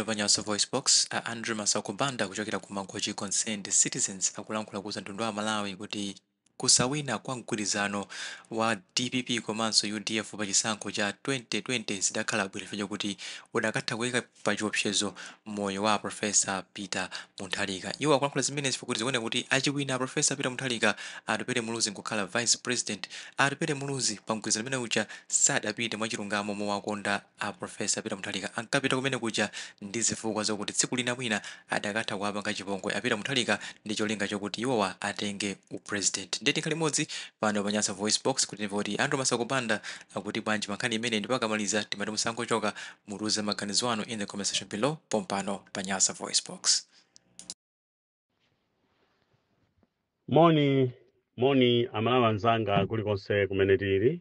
pa Nyasa VoiceBox, a Andrew Masauko Banda kuchokera ku Mangochi Concerned Citizens akulankhula kuuza mtundu wa Malawi kuti kusawina kwa mgwirizano wa DPP komanso UDF pa chisankho cha 2020 zidakhala bwino chifukwa chakuti udakatha kuyika pa chiopsezo moyo wa Professor Peter Mutharika. Iwo akulankhula zimenezi chifukwa kuti zikuoneka kuti achiwina a Professor Peter Mutharika, Atupele Muluzi nkukhala Vice President, Atupele Muluzi pa mgwirizano umene uja sadapite mwachilungamo mowakonda a Professor Peter Mutharika. Ankapita kumene kuja ndi zifukwa zokuti tsiku lina mwina adakatha kuwapanga chipongwe a Peter Mutharika ndi cholinga chokuti iwowa atenge u President. Ndiye tikhale limodzi pano pa Nyasa VoiceBox kuti timve kuti Andrew Masauko Banda akuti bwanji pa nkhani imeneyi ndipo akamaliza timati musangochoka, mutiuze maganizo anu in the comment section below pompano pa Nyasa VoiceBox. Moni, moni Amalawi anzanga kulikonse kumene tili.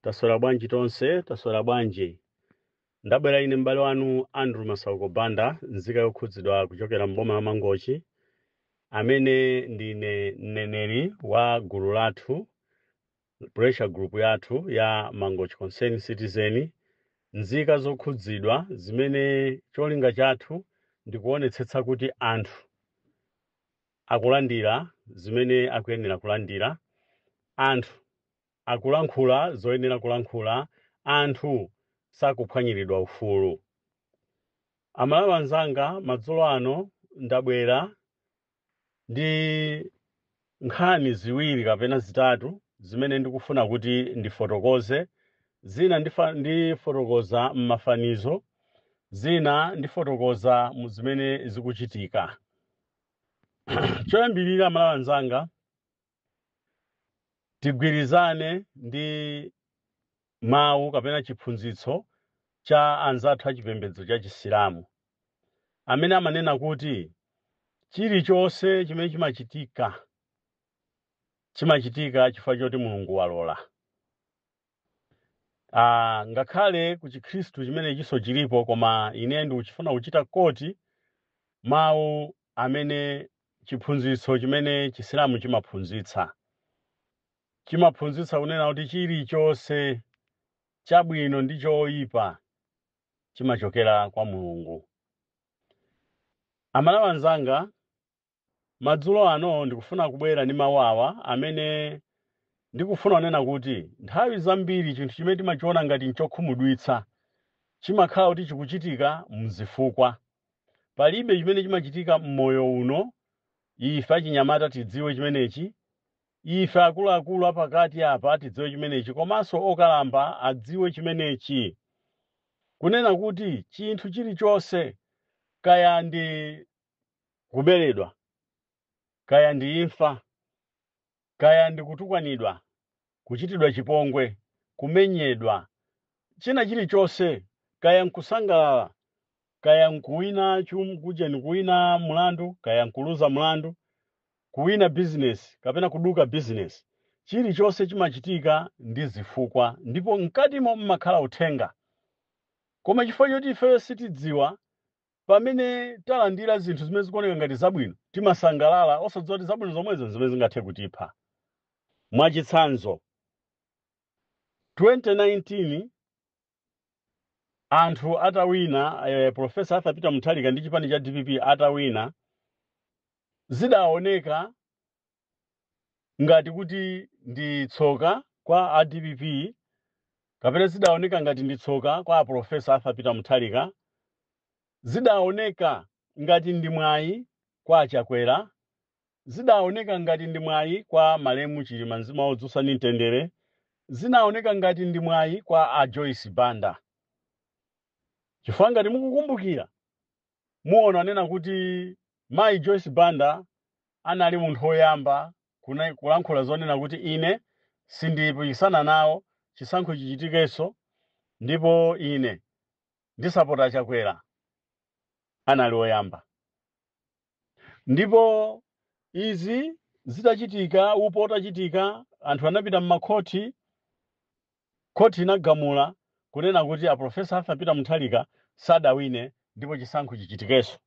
Taswera bwanji tonse, taswera bwanji. Ndabwera ine m'bale wanu Andrew Masauko Banda, nzika yokhudzidwa kuchokera m'boma la Mangochi, amene ndine mneneri wa gulu lathu, pressure group yathu ya Mangochi Concerned Citizen, nzika zokhudzidwa zimene cholinga chathu ndikuonetsetsa kuti anthu akulandira zimene akuyenera kulandira, anthu akulankhula zoyenera kulankhula, anthu sakuphwanyiridwa ufulu. Amalawi anzanga, madzulo ano ndabwera ndi nkhani ziwiri kapena zitatu zimene ndikufuna kuti ndifotokoze. Zina ndifotokoza m'mafanizo, zina ndifotokoza mu zimene zikuchitika. Choyambirira, Amalawi anzanga, tigwirizane ndi mawu kapena chiphunzitso cha anzathu achipembedzo cha Chisilamu amene amanena kuti chilichonse chimene chimachitika chimachitika chifukwa choti Mulungu walola. Ngakhale ku Chikhristu chimene chiso chilipo, koma ine ndikuchifuna kuchita quote mawu amene chiphunzitso chimene Chisilamu chimaphunzitsa. Chimaphunzitsa kunena kuti chilichonse chabwino ndi choyipa chimachokera kwa Mulungu. Amalawi anzanga, madzulo ano ndikufuna kubwera ndi mawu awa amene ndikufuna kunena kuti nthawi zambiri chinthu chimene timachiona ngati nchokhumudwitsa chimakhala kuti chikuchitika mzifukwa. Palibe chimene chimachitika m'moyo uno, ife achinyamata tidziwe chimenechi, ife akuluakulu apakati apa tidziwe chimenechi, komanso okalamba adziwe chimenechi, kunena kuti chinthu chilichonse, kaya ndi kuberedwa, kaya ndi imfa, kaya ndi kutukwanidwa, kuchitidwa chipongwe, kumenyedwa, china chilichonse, kaya nkusangalala, kaya nkuwina kuja nikuwina mlandu, kaya nkuluza mlandu, kuwina business kapena kuduka business, chilichonse chimachitika ndi zifukwa, ndipo mkatimo mmakhala uthenga. Koma chifukwa choti ifeyo sitidziwa, pamene talandira zinthu zimene zikuoneka ngati zabwino timasangalala, osadziwa kuti zabwino zomwezo zimene zingathe kutipha. Mwachitsanzo, 2019 anthu atawina, Professor Arthur Peter Mutharika ndi chipani cha DPP atawina, zidaoneka ngati kuti ndi tsoka kwa a DPP, kapena zidaoneka ngati ndi tsoka kwa a Professor Arthur Peter Mutharika, zidaoneka ngati ndi mwayi kwa Achakwera, zidaoneka ngati ndi mwayi kwa malemu Chilima, mzimu wawo uwuse ndi mtendere, zinaoneka ngati ndi mwayi kwa a Joyce Banda. Chifukwa ngati mukukumbukira, muona nena kuti mayi Joyce Banda anali munthu woyamba kulankhula zonena kuti ine sindipikisana nawo, chisankho chichitikenso, ndipo ine ndisapota Chakwera. Anali woyamba. Ndipo izi zitachitika, upo utachitika, anthu anapita m'makhoti, khoti inagamula kunena kuti a Professor Arthur Peter Mutharika sadawine ndipo chisankho chichitikenso.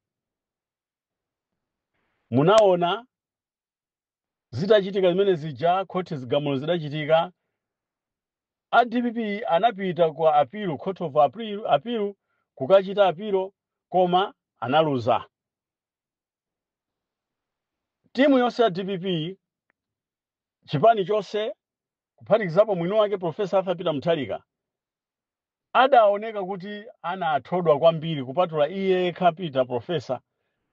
Munaona zitachitika zimene zija, khoti zigamulo zidachitika, a DPP anapita ku appeal, Court of Appeal, kukachita appeal, koma Analuza. Timu yonse ya DPP, chipani chonse, kuphatikizapo mwini wake Profesa Arthur Peter Mutharika, adaoneka kuti anathodwa kwambiri. Kupatula iye yekha Peter Profesa,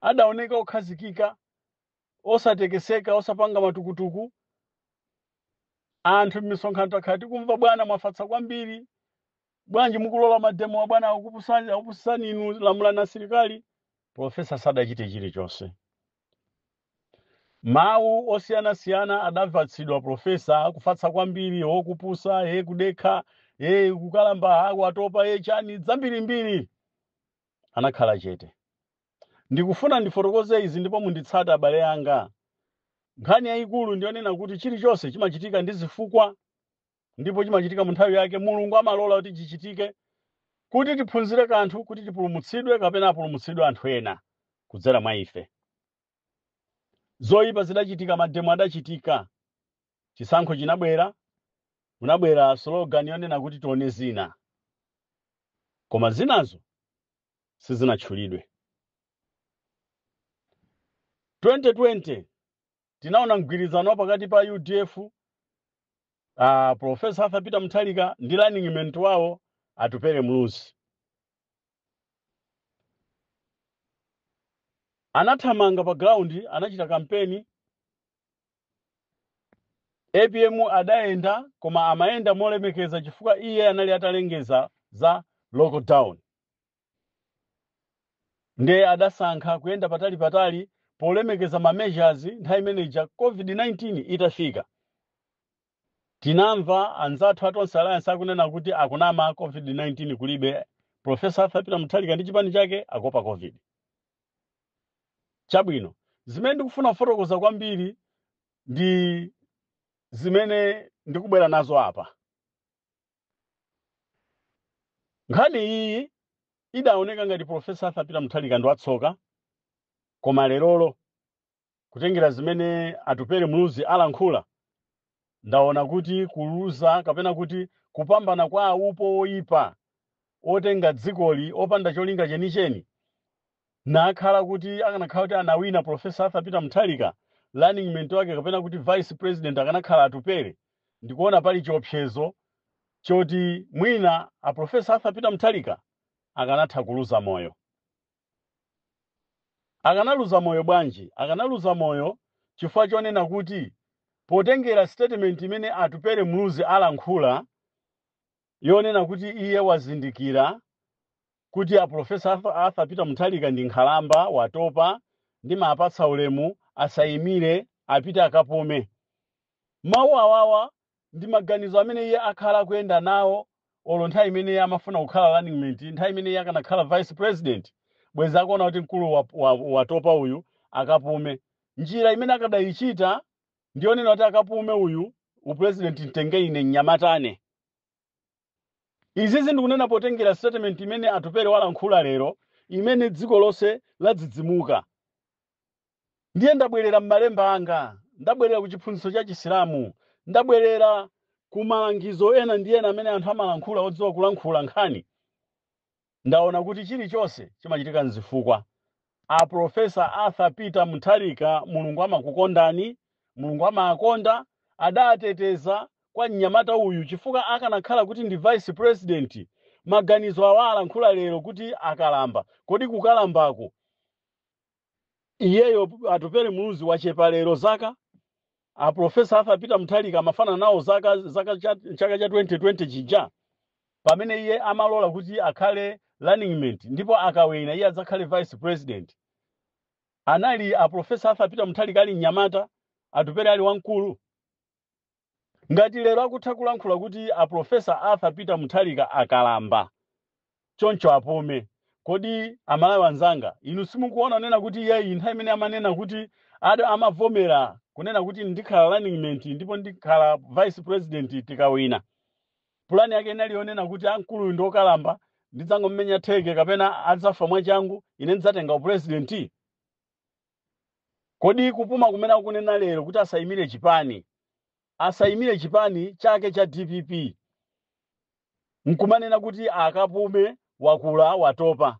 adaoneka okhazikika, osatekeseka, osapanga matukutuku. Anthu m'misonkhano takhala tikumva, "Bwana, mwafatsa kwambiri. Bwanji mukulola mademo wa bwana akupusani, akupusani inu? Lamulani asilikali." Profesa sadachite chilichonse. Mawu osiyanasiyana adapatsidwa profesa: kufatsa kwambiri, wokupusa, ye kudekha, ye kukalamba, ako atopa, ye chani, zambirimbiri. Anakhala chete. Ndikufuna ndifotokoze izi ndipo munditsate, abale anga. Nkhani yayikulu ndiyonena kuti chilichonse chimachitika ndi zifukwa ndipo chimachitika mu nthawi yake. Mulungu amalola kuti chichitike kuti tiphunzire kanthu, kuti tipulumutsidwe kapena apulumutsidwe anthu ena kudzera mwa ife. Zoyipa zidachitika, mademo adachitika, chisankho chinabwera, munabwera slogan yonena kuti tione zina, koma zinazo sizinatchulidwe. 2020 tinaona mgwirizano pakati pa UDF, Professor Arthur Peter Mutharika ndi running mate wawo Atupele Muluzi. Anathamanga pa ground, anachita kampeni. APM adayenda, koma amayenda molemekeza chifukwa iye anali atalengeza za lockdown, ndiye adasankha kuyenda patali patali polemekeza ma measures. Nthawi imeneja COVID-19 itafika, tinamva anzathu a Tonse Alliance akunena kuti akunama, COVID-19 kulibe, Professor Arthur Peter Mutharika ndi chipani chake akopa COVID. Chabwino, zimene ndikufuna kufotokoza kwambiri ndi zimene ndikubwera nazo apa. Nkhani iyi idaoneka ngati Professor Arthur Peter Mutharika ndi watsoka, koma lerolo, kutengera zimene Atupele Muluzi alankhula, ndaona kuti kuluza kapena kuti kupambana kwa aupo oyipa otenga dzikoli opanda cholinga chenicheni, nakhala kuti akanakhala kuti anawina Professor Arthur Peter Mutharika, running mate wake kapena kuti vice president akanakhala Atupele, ndikuona pali chiopsezo choti mwina a Professor Arthur Peter Mutharika akanatha kuluza moyo. Akanaluza moyo bwanji? Akanaluza moyo chifukwa chonena kuti potengera statement imene Atupele Muluzi alankhula yonena kuti iye wazindikira kuti a Professor Arthur Peter Mutharika ndi nkhalamba, watopa, ndimapatsa ulemu, asayimire, apite akapume. Mawu awawa ndi maganizo amene iye akhala akuyenda nawo olo nthawi imene iye amafuna kukhala running mate. Nthawi imene iye akanakhala vice president, bwezi akuona kuti mkulu watopa uyu, akapume. Njira imene akadayichita ndiyonena kuti akapume uyu, upresident mtenge ine mnyamatane. Izizi ndikunena potengera statement imene Atupele walankhula lero, imene dziko lonse ladzidzimuka. Ndiye ndabwerera m'malemba anga, ndabwerera ku chiphunzitso cha Chisilamu, ndabwerera ku malangizo ena ndi ena amene anthu amalankhula odziwa kulankhula nkhani. Ndaona kuti chilichonse chimachitika mzifukwa. A Professor Arthur Peter Mutharika, Mulungu amakukondani, Mulungu amakonda, adateteza kwa mnyamata uyu, chifukwa akanakhala kuti ndi vice president, maganizo awa alankhula lero kuti akalamba, kodi kukalambako iyeyo Atupele Muluzi wachepa lero zaka? A Professor Arthur Peter Mutharika amafana nawo zaka chaka cha 2020 chija, pamene iye amalola kuti akhale running mate ndipo akawina iye adzakhale vice president, anali a Professor Arthur Peter Mutharika ali mnyamata, Atupele ali wamkulu. Ngati lero akutha kulankhula kuti a Professor Arthur Peter Mutharika akalamba, choncho apume, kodi Amalawi anzanga inu simukuona nena kuti iyeyi nthawi imene amanena kuti ada amavomera kunena kuti ndikhala running mate ndipo ndikhala vice president tikawina, pulani yake inali yonena kuti amkuluyu ndi okalamba, ndidzangomenya theke kapena adzafa mwachangu, ine ndidzatenga upresident? Kodi kupuma kumene akunena lero kuti asayimire chipani, asayimire chipani chake cha DPP, nkumanena kuti akapume, wakula, watopa,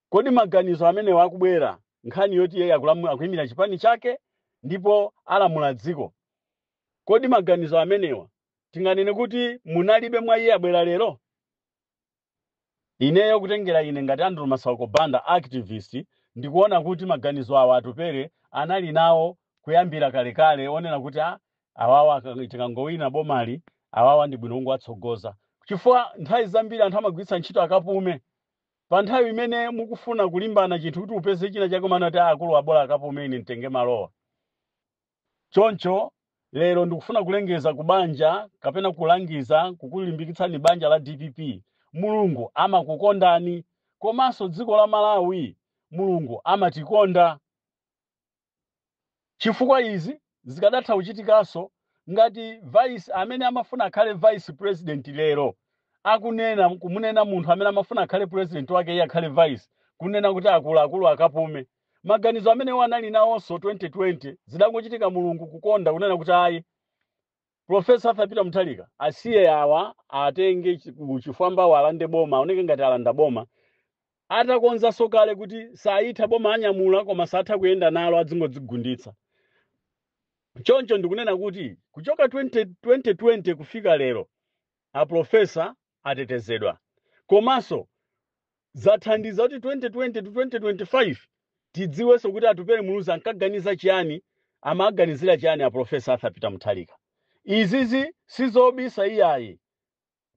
Kodi maganizo amenewa akubwera nkhani yoti iye akuyimira chipani chake ndipo alamula dziko, kodi maganizo amenewa tinganene kuti munalibe mwa iye abwera lero? Ineyo kutengera ine ngati Andrew Masauko Banda activist, ndikuona kuti maganizo awa Atupele anali nawo kuyambira kalekale, onena kuti awawa tikangowina bomali, awawa ndi bwino kungowatsogoza, chifukwa nthawi zambiri anthu amagwiritsa ntchito akapume pa nthawi imene mukufuna kulimbana chinthu kuti upeze china chake, manati akulu abola akapume, ine mtenge malowa. Choncho lero ndikufuna kulengeza kubanja kapena kulangiza, kukulimbikitsani banja la DPP, Mulungu amakukondani, komanso dziko la Malawi Mulungu amatikonda, chifukwa izi zikadatha kuchitikanso ngati vice amene amafuna akhale vice president lero akunena, kumunena munthu amene amafuna akhale president wake, iye akhale vice, kunena kuti akuluakulu akapume. Maganizo amene anali nawonso 2020, zidangochitika Mulungu kukonda kunena kuti ayi, Professor Arthur Peter Mutharika asiye awa atenge chifwamba, alande boma, aoneke ngati alanda boma, atakonzanso kale kuti sayitha boma anyamula koma satha kuyenda nalo, adzingodzigunditsa. Choncho ndikunena kuti kuchoka 2020 kufika lero, aprofesa atetezedwa, komanso zathandiza kuti 2020 to 2025 tidziwenso kuti Atupele Muluzi ankaganiza chiyani, amaganizira chiyani aprofesa Arthur Peter Mutharika. Izizi sizobisa iyayi,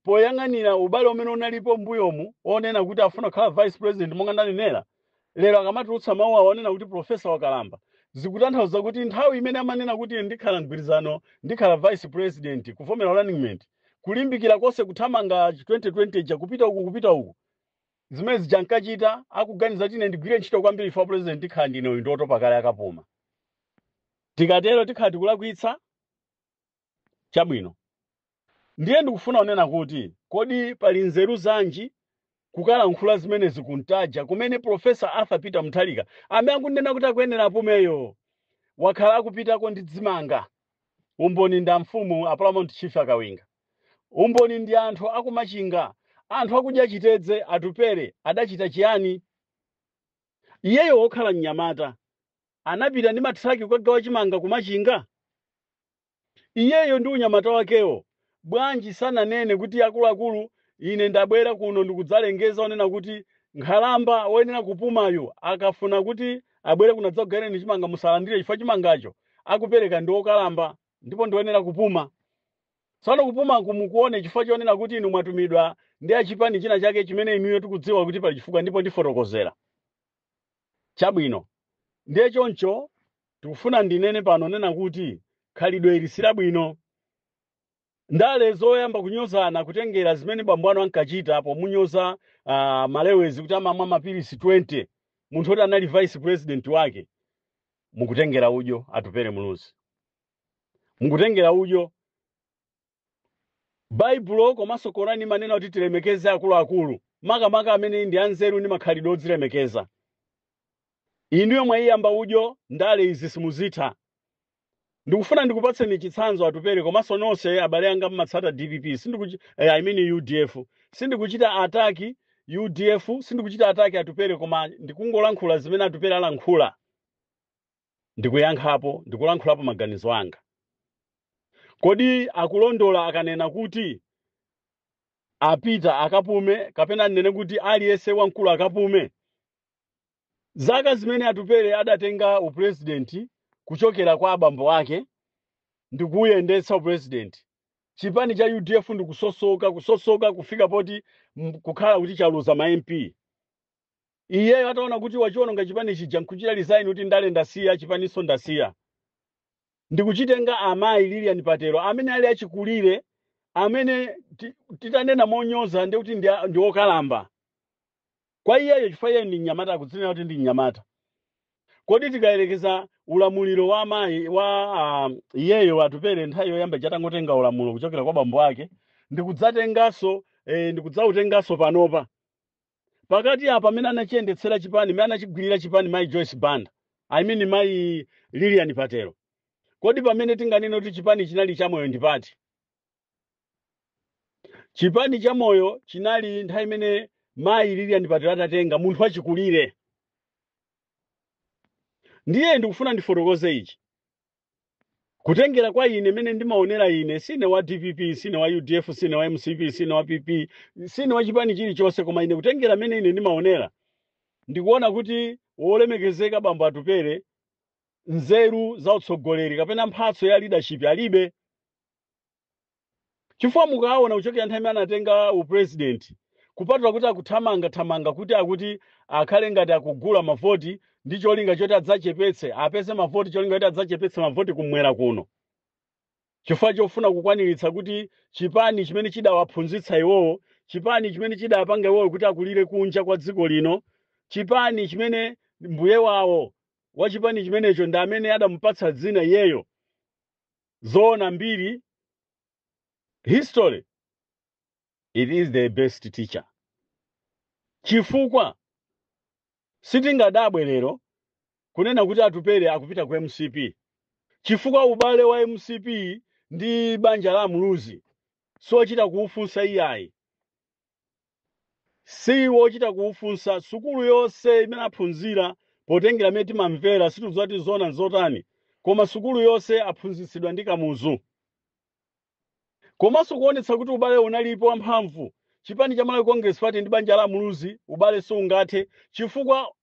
poyang'anira ubale umene unalipo mbuyomu onena kuti afuna kukhala vice president. Monga ndanenera, lero akamatulutsa mawu awo onena kuti profesa wakalamba, zikutanthauza kuti nthawi imene amanena kuti ndikhala mgwirizano, ndikhala vice president, kuvomera running mate, kulimbikira konse, kuthamanga 2020 ja, kupita uku, kupita uku, zimene zija ankachita akuganiza kuti ine ndigwire ntchito kwambiri for president ndikhala ndine uyu ndotopa kale akapuma. Tikatero tikhala tikulakwitsa. Chabwino, ndiye ndikufuna kunena kuti kodi pali nzeru zanji kukalankhula zimenezi kuntaja kumene Profesa Arthur Peter Mutharika amene akunena kuti akuyenera apumeyo wakhala akupitako ndi dzimanga? Umboni ndi amfumu a Paramount Chief Akawinga, umboni ndi anthu akumachinga, anthu akudya chitedze. Atupere adachita chiyani? Iyeyo wokhala mnyamata anapita ndi matraki kukagawa chimanga kumachinga. Iyeyo ndi unyamata wakewo, bwanji sananene kuti akuluakulu, ine ndabwera kuno ndikudzalengeza onena kuti nkhalamba woyenera kupumayo akafuna kuti abwere kuno adzagawereni chimanga, musalandire, chifukwa chimangacho akupereka ndi okalamba ndipo ndioyenera kupuma. Tsono kupuma kumukuone chifukwa chonena kuti inu mwatumidwa ndi achipani china chake chimene inuyo tikudziwa kuti pali chifukwa, ndipo ndifotokozera. Chabwino, ndiye choncho tikufuna ndinene pano nena kuti khalidwe ili silabwino. Ndale zoyamba kunyozana kutengera zimene bambo anu ankachita pomunyoza Malewezi kuti amamwa mapilisi 20, munthu oti anali vice president wake, mukutengera udyo. Atupere Muluzi, mukutengera udyo. Baibulo komanso Korani imanena kuti tilemekeze akuluakulu, makamaka amene ndi anzeru ndi makhalidwe odzilemekeza. Inuyo mwayiyamba udyo, ndale izi simuzitha. Ndikufuna ndikupatseni chitsanzo, Atupere, komanso nonse abale anga mmatsata DPP, I mean UDF. Sindikuchita attack UDF, sindikuchita attack Atupere, koma ndikungolankhula zimene Atupere alankhula, ndikuyankhapo, ndikulankhulapo maganizo anga. Kodi akulondola akanena kuti apita akapume, kapena ndinene kuti aliyense wamkulu akapume? Zaka zimene Atupere adatenga upresident kuchokera kwa abambo ake ndikuyendetsa upresident, chipani cha UDF ndikusosoka, kusosoka kufika poti kukhala kuti chaluza ma MP. Iyeyo ataona kuti wachiononga chipani chija, nkuchita resign kuti ndale ndasiya, chipaniso ndasiya, ndikuchitenga amayi Lilian Patero amene ali achikulire, amene titanena monyoza ndi kuti ndi okalamba kwa iyeyo, chifukwa iye ndi mnyamata, akudzinena kuti ndi mnyamata. Kodi tikayerekeza ulamuliro wa amayi wa iyeyo Atupere nthawi yoyamba chatangotenga ulamulo kuchokera kwa bambo ake ndikudzatenganso ndikudzautenganso panopa, pakati apa amene anachiyendetsera chipani, amene anachigwirira chipani mayi Joyce Banda, I mean mayi Lilian Patero, kodi pamene tinganene kuti chipani chinali chamoyo ndi pati? Chipani chamoyo chinali nthawi imene Mayi Lilian Patel atatenga munthu wachikulire. Ndiye ndikufuna ndifotokoze ichi kutengera kwa ine mene ndimaonera. Ine sine wa DPP, sine wa UDF, sine wa MCP, sine wa PP, sine wa chipani chilichonse, koma ine kutengera mene ine ndimaonera, ndikuona kuti wolemekezeka bambo Atupere nzeru za utsogoleri kapena mphatso ya leadership alibe, chifukwa mukaona kuchokera nthawi imene anatenga upresident, kupatula kuti akuthamanga thamanga kuti akuti akhale ngati akugula mavoti ndi cholinga choti adzachepetse, apeze mavoti, cholinga choti adzachepetse mavoti kumwera kuno, chifukwa chofuna kukwaniritsa kuti chipani chimene chidawaphunzitsa iwowo, chipani chimene chidapanga iwowo kuti akulire kunja kwa dziko lino, chipani chimene mbuye wawo wa chipani chimenecho ndi amene adamupatsa dzina iyeyo. Zoona mbiri, history, it is the best teacher, chifukwa sitingadabwe lero kunena kuti Atupere akupita ku MCP, chifukwa ubale wa MCP ndi banja la Muluzi sochita kuufunsa iyayi, si wochita kuufunsa. Sukulu yonse imene aphunzira, potengera amene timamvera, situdziwa kuti zona nzotani, koma sukulu yonse aphunzitsidwa ndi Kamuzu. Komanso kuonetsa kuti ubale unalipo wamphamvu, chipani cha Malawi Congress Party ndi banja la Muluzi, ubale sungathe, chifukwa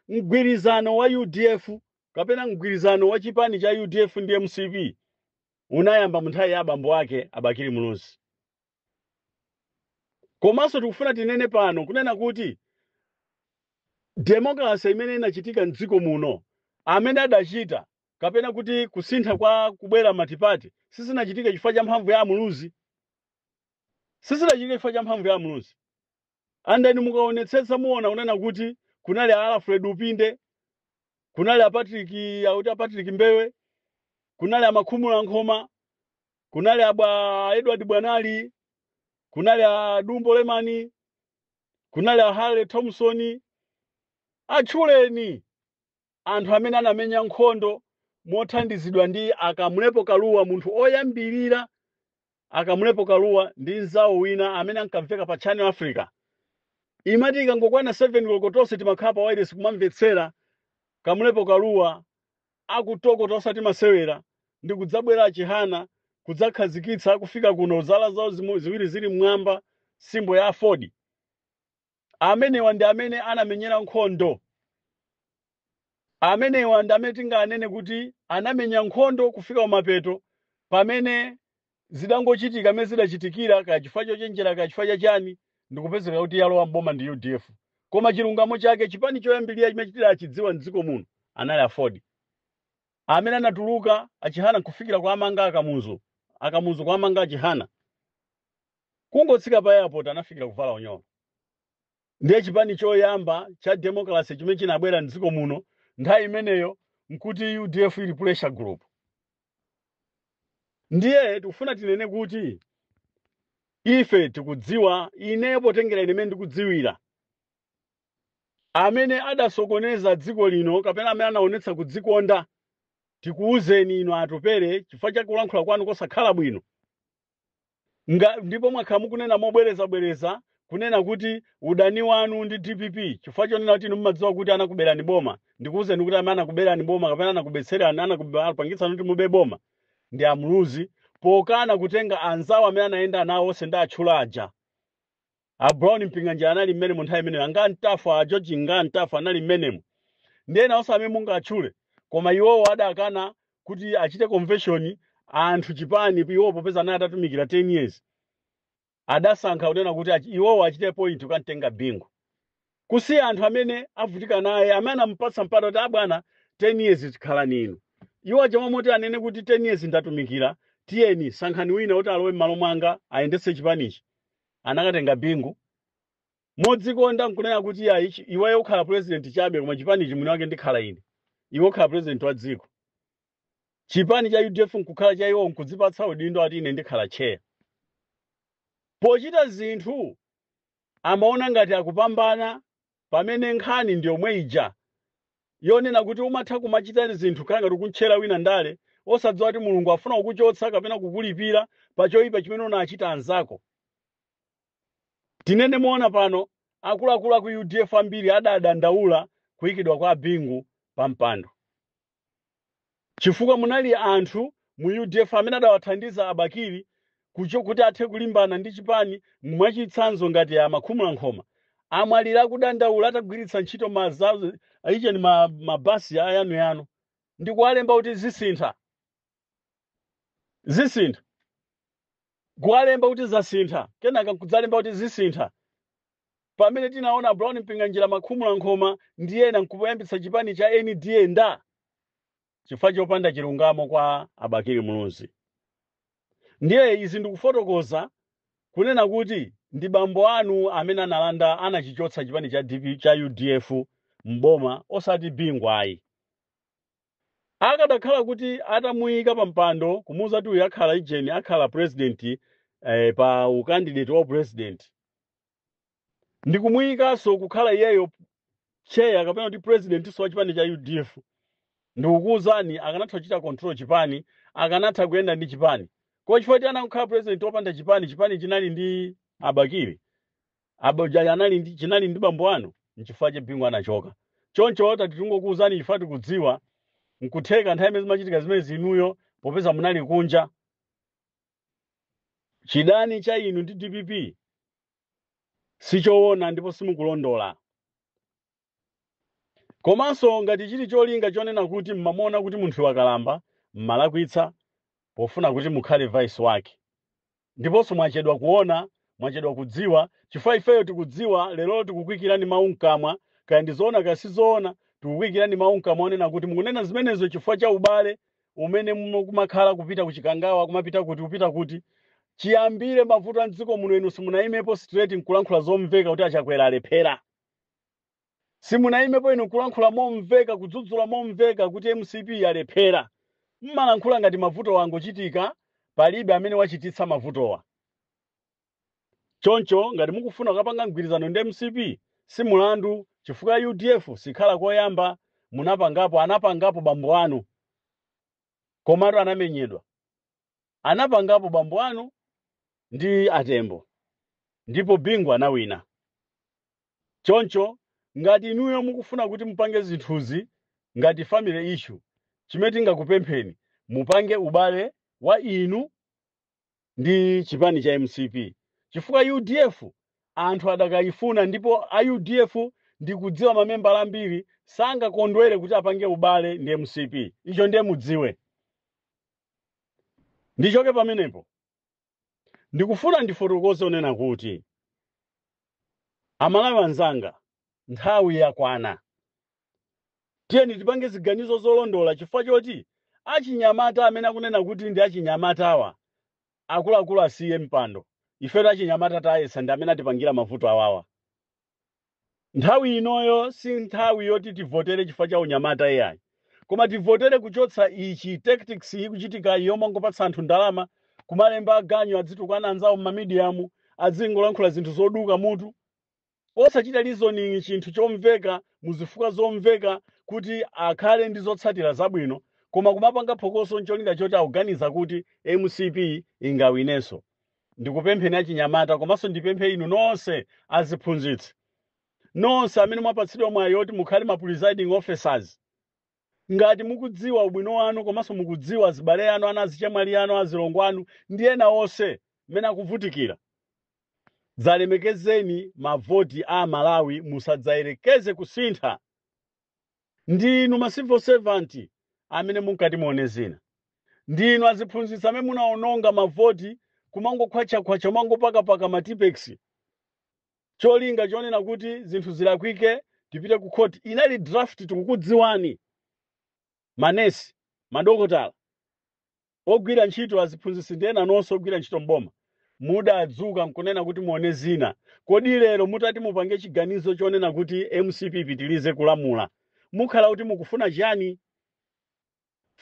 mgwirizano wa UDF kapena mgwirizano wa chipani cha UDF ndi MCP unayamba mu nthawi ya abambo ake Abakili Muluzi. Komanso tikufuna tinene pano kunena kuti democracy imene inachitika mdziko muno, amene adachita kapena kuti kusintha kwa kubwera multiparty, sizinachitike chifukwa cha mphamvu ya Muluzi, sizinachitike chifukwa cha mphamvu ya Muluzi. Andani mukaonetsetsa muona kunena kuti kunali a Alfred Upinde, kunali a Patrick, auti a Patrick Mbewe, kunali a Makhumula Nkhoma, kunali abwa Edward Bwanali, kunali a Dumbo Lemani, kunali a Harley Thompson. Atchuleni anthu amene anamenya nkhondo mothandizidwa ndi Akamulepo Kaluwa, munthu oyambirira Akamulepo Kaluwa ndi mzawo wina amene ankamveka pa Channel Africa. Imati ikangokwana 7 koloko tonse timakhala pa wireless kumamvetsera Kamulepo Kaluwa akutokota, osati masewera, ndi kudzabwera Chihana kudzakhazikitsa, kufika kuno zala zawo ziwiri zili mmwamba, symbol ya Ford. Amenewa ndi amene anamenyera nkhondo. Amenewa ndi amene tinganene kuti anamenya nkhondo kufika kumapeto, pamene zidangochitika amene zidachitikira, kaya chifukwa chochenjera, kaya chifukwa chachani, ndikupezeka kuti yalowa mboma ndi UDF. Koma chilungamo chake, chipani choyambirira chimene tidachidziwa mdziko muno anali Aford, amene anatuluka Achihana nkufikira kwa amanga Akamuzu, Akamuzu kwa amanga Achihana, kungotsika pa airport anafikira kuvala unyolo. Ndiye chipani choyamba cha democracy chimene chinabwera mdziko muno nthawi imeneyo nkuti UDF ili pressure group. Ndiye tikufuna tinene kuti ife tikudziwa, ineyo potengera ine imene ndikudziwira, amene adasokoneza dziko lino kapena amene anaonetsa kudzikonda, tikuwuzeni inu Atupere, chifukwa cha kulankhula kwanu kosakhala bwino nga, ndipo mwakhala mukunena mobwerezabwereza kunena kuti udani wanu ndi DPP chifukwa chonena kuti inu mumadziwa kuti anakuberani boma. Ndikuwuzeni kuti amene anakuberani boma kapena anakubetserani, anakupangitsani kuti mube boma ndi Amuluzi, pokana kutenga anzawo amene anayenda nawo onse ndi atchula aja. A Brown Mpinganjira anali mmene mu nthawi imeneyo, anga Ntafa, a George nga Ntafa anali mmenemo, ndi ena onse amene mungatchule, koma iwowo adakana kuti achite convention anthu chipani. Iwowo popeza anali atatumikira 10 years, adasankha kunena kuti iwowo achite point kukamtenga Bingu, kusiya anthu amene avutika naye, amene anamupatsa mpata kuti, "Abwana, 10 years tikhalani inu." Iwo aja momoti anene kuti, "10 years ndatumikira, tiyeni sankhani wina kuti alowe m'malo mwanga ayendetse chipanichi," anakatenga Bingu modzikonda nkunena kuti, "Ya, iweyo ukhala president chabe, koma chipanichi mwini wake ndikhala ine. Iwe ukhala president wa dziko." Chipani cha UDF nkukhala cha iwo, nkudzipatsa udindo ati, "Ine ndikhala chair." Pochita zinthu amaona ngati akupambana, pamene nkhani ndi yomwe ija yonena kuti umatha kumachita zinthu khala ngati ukuntchera wina ndale, osadziwa kuti Mulungu afuna kukuchotsa kapena kukulipira pa choyipa chimene unachita anzako. Tinene moona pano, Akuluakulu aku UDF ambiri adadandaula kuyikidwa kwa Bingu pa mpando, chifukwa munali anthu mu UDF amene adawathandiza Abakili kucho kuti athe kulimbana ndi chipani. Mwachitsanzo, ngati amakhumula nkhoma amwalira akudandaula atagwiritsa ntchito mazazo icheni mabasi ayanuyanu ndi kuwalemba kuti zisintha, zisintha, kuwalemba kuti zasintha, kenaka nkudzalemba kuti zisintha. Pamene tinaona Brown Mpinganjira, Makhumula Nkhoma ndi ena nkuyambitsa chipani cha NDA nda chifukwa chopanda chilungamo kwa Abakili Muluzi. Ndiye izi ndikufotokoza kunena kuti ndi bambo anu amene analanda, anachichotsa chipani cha DP, cha UDF mboma, osati Bingu ayi. Akadakhala kuti atamuyika pa mpando, kumuwuza kuti uyu akhala ijeni, akhala president, pa ukandidate wa president, ndikumuyikanso kukhala iyeyo chair kapena kuti president wa chipani cha UDF, ndikukuwuzani, akanatha kuchita control chipani, akanatha kuyenda ndi chipani. Koma chifukwa kuti anakhala president wopanda chipani, chipani chinali ndi Abakili, anali ndi, chinali ndi bambo anu, nchifukwa che Bingu anachoka. Choncho tati tingokuwuzani chifukwa tikudziwa nkutheka nthawi imene zimachitika zimene zinuyo, popeza munali kunja, chidani cha inu ndi DPP sichoona ndipo simukulondola. Komanso ngati chili cholinga chonena kuti mmamuona kuti munthu wakalamba, mmalakwitsa pofuna kuti mukhale vice wake. Ndiponso mwachedwa kuona, mwachedwa kudziwa, chifukwa ifeyo tikudziwa. Lero tikukwikirani mawu mkamwa, kaya ndizoona kaya sizoona, tikukwikirani mawu mkamwa onena kuti mukunena zimenezo chifukwa cha ubale umene mukumakhala kupita kuchikangawa, kumapita kuti, kupita kuti. Chiyambire mavuto a mdziko muno, inu simunayimepo straight nkulankhula zomveka kuti Achakwera alephera. Simunayimepo inu nkulankhula momveka, kudzudzula momveka kuti MCP alephera. Mmalankhula ngati mavuto angochitika, palibe amene wachititsa mavutowa. Choncho ngati mukufuna kukapanga mgwirizano ndi MCP, si mulandu, chifukwa UDF sikhala koyamba munapangapo. Anapangapo bambo anu, komatu anamenyedwa. Anapangapo bambo anu ndi Atembo, ndipo Bingu anawina. Choncho ngati inuyo mukufuna kuti mupange zinthuzi ngati family issue, chimene tingakupempheni, mupange ubale wa inu ndi chipani cha MCP, chifukwa UDF anthu adakayifuna. Ndipo a UDF, ndikudziwa mamembala ambiri sangakondwere kuti apange ubale ndi MCP. Icho ndiye mudziwe. Ndichoke pamenepo, ndikufuna ndifotokoze onena kuti, Amalawi anzanga, nthawi yakwana, tiyeni tipange ziganizo zolondola, chifukwa choti achinyamata amene akunena kuti ndi achinyamatawa, akuluakulu asiye mpando. Ifeto achinyamata tayesa ndi amene atipangira mavuto awawa. Nthawi inoyo si nthawi yoti tivotere chifukwa cha unyamata iyayi, koma tivotere kuchotsa ichi tactics ikuchitika yomangopatsa anthu ndalama, kumalemba aganyu, adzitukwana anzawo m'mamediamu, adzingolankhula zinthu zoduka mutu, osachita reasoning, chinthu chomveka muzifukwa zomveka kuti akhale ndi zotsatira zabwino, koma kumapanga phokoso ncholinga choti akuganiza kuti MCP ingawinenso. Ndikupempheni achinyamata, komanso ndipemphe inu nonse aziphunzitsi, nonse amene mwapatsidwa mwayi oti mukhale ma presiding officers, ngati mukudziwa ubwino wanu, komanso mukudziwa azibale anu, ana azichemwali anu, azilongo anu ndi ena onse mmene akuvutikira, dzalemekezeni mavoti a Malawi, musadzayerekeze kusintha. Ndinu ma civil servant amene munkati muone zina, ndinu aziphunzitsi amene munaononga mavoti, kumangokhwachakhwacha, kumangopakapaka ma Tipp-Ex, cholinga chonena kuti zinthu zilakwike, tipite ku court. Inali draft, tikukudziwani. Manesi, madokotala, ogwira ntchito, aziphunzitsi ndi ena nonse ogwira ntchito mboma, mudadzuka nkunena kuti muone zina. Kodi lero mutati mupange chiganizo chonena kuti MCP ipitilize kulamula, mukhala kuti mukufuna chiyani?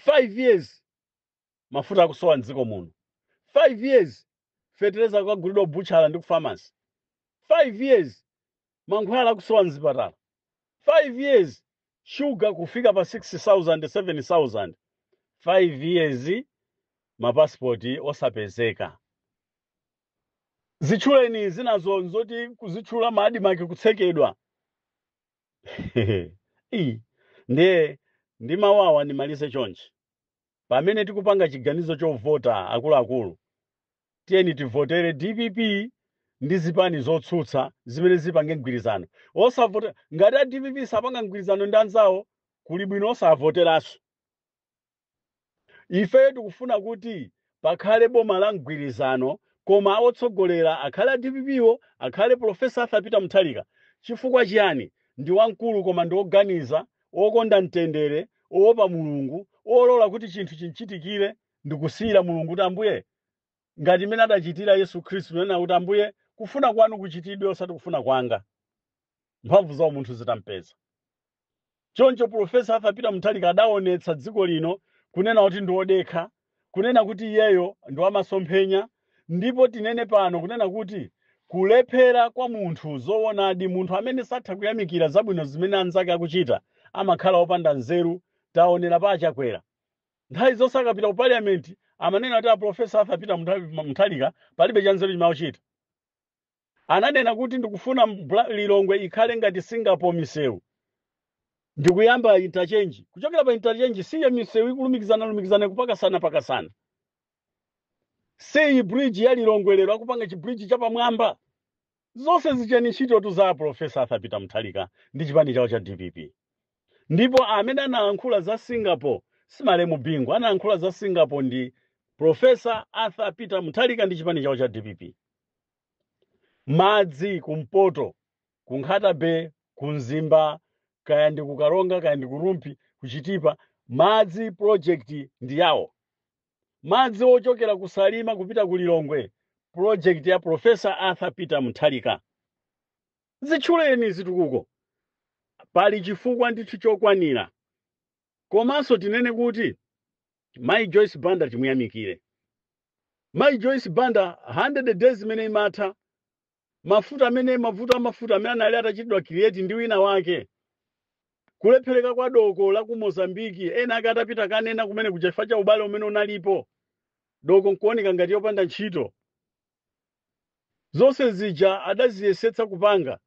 5 years mafuta akusowa mdziko muno, 5 years fetereza kukagulidwa butchala ndi ku pharmacy, 5 years mankhwala akusowa mzipatala, 5 years shuga kufika pa 6000, 7000, 5 years mapasipoti osapezeka. Zitchuleni zinazo nzoti kuzitchula ma ADMARC kutsekedwa. Ii, ndiye ndi mawu awa ndimalize chonchi. Pamene tikupanga chiganizo chovota, akuluakulu, tiyeni tivotere DPP ndi zipani zotsutsa zimene zipange mgwirizano. Osavota ngati a DPP sapanga mgwirizano ndi anzawo, kuli bwino osavoteranso. Ifeyo tikufuna kuti pakhale boma la mgwirizano, koma otsogolera akhale a DPP wo, akhale Professor Arthur Peter Mutharika. Chifukwa chiyani? Ndi wamkulu, koma ndi woganiza, wokonda mtendere, woopa Mulungu, wolola kuti chinthu chinchitikire ndikusiyira Mulungu kuti Ambuye, ngati imene adachitira Yesu Khristu, nena kuti, "Ambuye, kufuna kwanu kuchitidwe, osati kufuna kwanga," mphamvu zawo munthu zitampeza. Choncho Professor Arthur Peter Mutharika adaonetsa dziko lino kunena kuti ndi wodekha, kunena kuti iyeyo ndi wamasomphenya. Ndipo tinene pano kunena kuti kulephera kwa munthu, zoonadi, munthu amene satha kuyamikira zabwino zimene anzake akuchita amakhala wopanda nzeru. Taonera pa Achakwera, nthawi zonse akapita ku Parliament amanena kuti a Professor Arthur Peter Mutharika palibe cha nzeru chimene. Ananena kuti ndikufuna Lilongwe ikhale ngati Singapore, misewu ndikuyamba interchange, kuchokera pa interchange siye misewu ikulumikizana lumikizana, kupakasana pakasana. Siyi bridge ya Lilongwe lero akupanga chibridge chapamwamba. Zonse zichani ntchito za Professor Arthur Peter Mutharika ndi chipani chawo cha DPP. Ndipo amene analankhula za Singapore simalemu Bingu, analankhula za Singapore ndi Professor Arthur Peter Mutharika ndi chipani chawo cha DPP. Madzi kumpoto, ku Nkhata Bay, ku Mzimba, kaya ndi ku Karonga, kaya ndi ku Rumphi, kuchitipa, madzi project ndi yawo. Madzi ochokera ku Salima kupita ku Lilongwe, project ya Professor Arthur Peter Mutharika. Zitchuleni zitukuko, pali chifukwa ndithu chokwanira. Komanso tinene kuti Mai Joyce Banda, timuyamikire Mai Joyce Banda. 100 days imene imatha, mafuta amene, mavuto amafuta amene anali atachitidwa create ndi wina wake, kulephereka kwa doko la ku Mozambiki, ena ake atapita kanena kumene kuja chifukwa cha ubale umene unalipo, doko nkuoneka ngati yopanda ntchito. Zonse zija adaziyesetsa kupanga.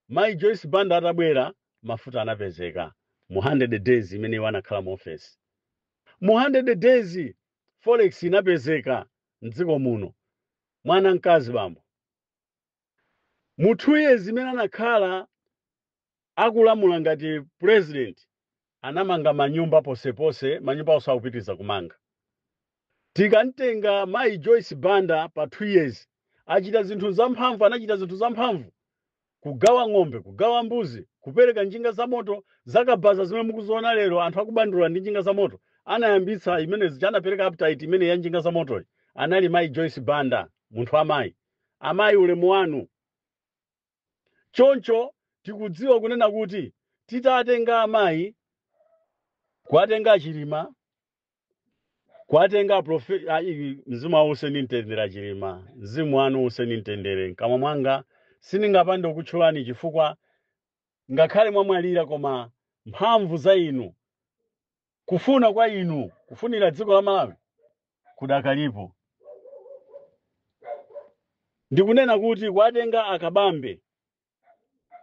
Mai Joyce Banda atabwera, mafuta anapezeka mu 100 days imene iwo anakhala mu office. Mu 100 days forex inapezeka mdziko muno. Mwana mkazi bambo, mu 2 years imene anakhala akulamula ngati president, anamanga manyumba posepose, manyumba onse akupitiriza kumanga. Tikamtenga Mayi Joyce Banda, pa 2 years achita zinthu zamphamvu, anachita zinthu zamphamvu: kugawa ng'ombe, kugawa mbuzi, kupereka njinga za moto zakabaza zimene mukuziona lero, anthu akubandula ndi njinga za moto. Anayambitsa imenezi, anapereka appetite imene ya njinga za motoyi anali Mayi Joyce Banda, munthu amayi. Amayi, ulemu wanu. Choncho tikudziwa kunena kuti titatenga amayi, kuwatenga Achilima, kuwatenga mzimu wawo useni mtendere, Achilima, mzimu wanu useni mtendere. Mkamwa mwanga sindingapande kukutchulani chifukwa ngakhale mwamwalira, koma mphamvu za inu, kufuna kwa inu, kufunira dziko la Malawi kudakalipo. Ndikunena kuti kuwatenga Akabambe,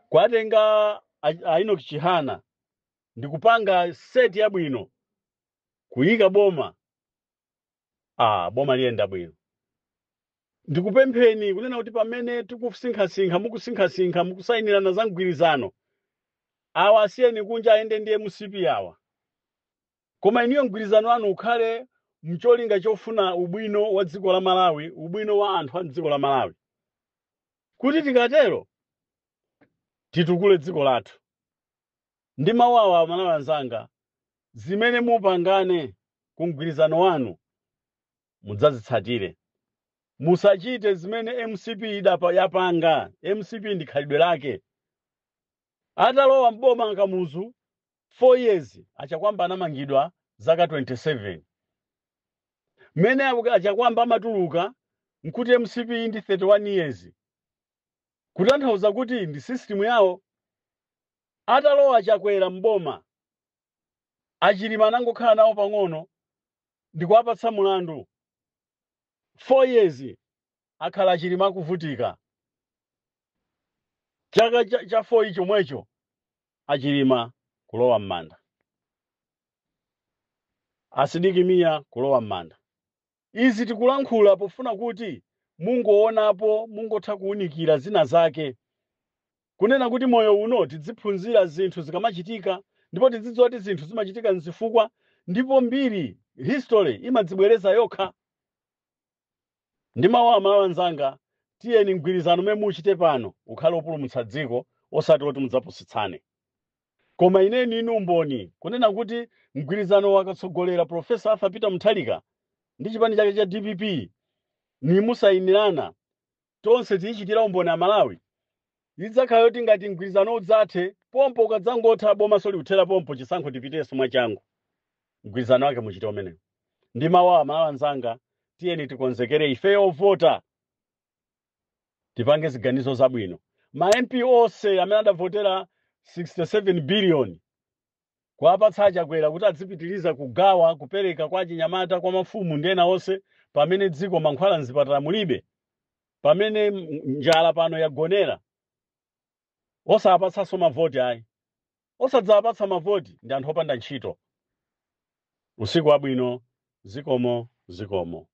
kuwatenga a Enoch Chihana, ndikupanga set yabwino, kuyika boma, boma liyenda bwino. Ndikupempheni kunena kuti pamene tikusinkhasinkha, mukusinkhasinkha, mukusayinirana za mgwirizano, awa asiyeni kunja ayende ndi MCP awa, koma iniyo mgwirizano wanu ukhale mcholinga chofuna ubwino wa dziko la Malawi, ubwino wa anthu a dziko la Malawi, kuti tikatero titukule dziko lathu. Ndi mawu awa, Malawi anzanga, zimene mupangane ku mgwirizano wanu mudzazitsatire. Musachite zimene MCP idapa yapanga. MCP ndi khalidwe lake. Atalowa mboma Kamuzu, 4 years, Achakwamba anamangidwa zaka 27. Mmene Achakwamba amatuluka nkuti MCP ndi 31 years, kutanthauza kuti ndi system yawo. Atalowa Chakwera mboma, Achilima anangokhala nawo pang'ono ndikuwapatsa mulandu, 4 years. Akhala Achilima akuvutika chaka cha 4 chomwecho, Achilima kulowa m'manda, Asidiki Mia kulowa m'manda. Izi tikulankhula pofuna kuti mungoonapo, mungotha kuwunikira zina zake, kunena kuti moyo uno tidziphunzira zinthu zikamachitika, ndipo tidzidziwa kuti zinthu zimachitika nzifukwa, ndipo mbiri, history, imadzibwereza yokha. Ndi mawu Amalawi anzanga, tiyeni mgwirizano umene muchite pano ukhale wopulumutsa dziko, osati woti mudzapusitsane. Koma ineni inu umboni kunena kuti mgwirizano wakatsogolera Professor Arthur Peter Mutharika ndi chipani chake cha DPP nimusayinirana tonse, tiyichitira umboni Amalawi, idzakhala yoti ngati mgwirizano udzathe pompo, ukadzangotha boma likuthera pompo, chisankho tipitenso mwachangu. Mgwirizano wake muchite umenewo. Ndi mawu Amalawi anzanga, tiyeni tikonzekere ife ovota, tipange ziganizo zabwino. Ma MP onse amene adavotera 67 billion kuwapatsa Achakwera kuti adzipitiriza kugawa, kupereka kwa achinyamata, kwa mafumu ndi ena onse, pamene dziko mankhwala mzipatala mulibe, pamene njala pano yagonera, osapatsanso mavoti ayi, osadzawapatsa mavoti, ndi anthu opanda ntchito. Usiku wabwino. Zikomo, zikomo.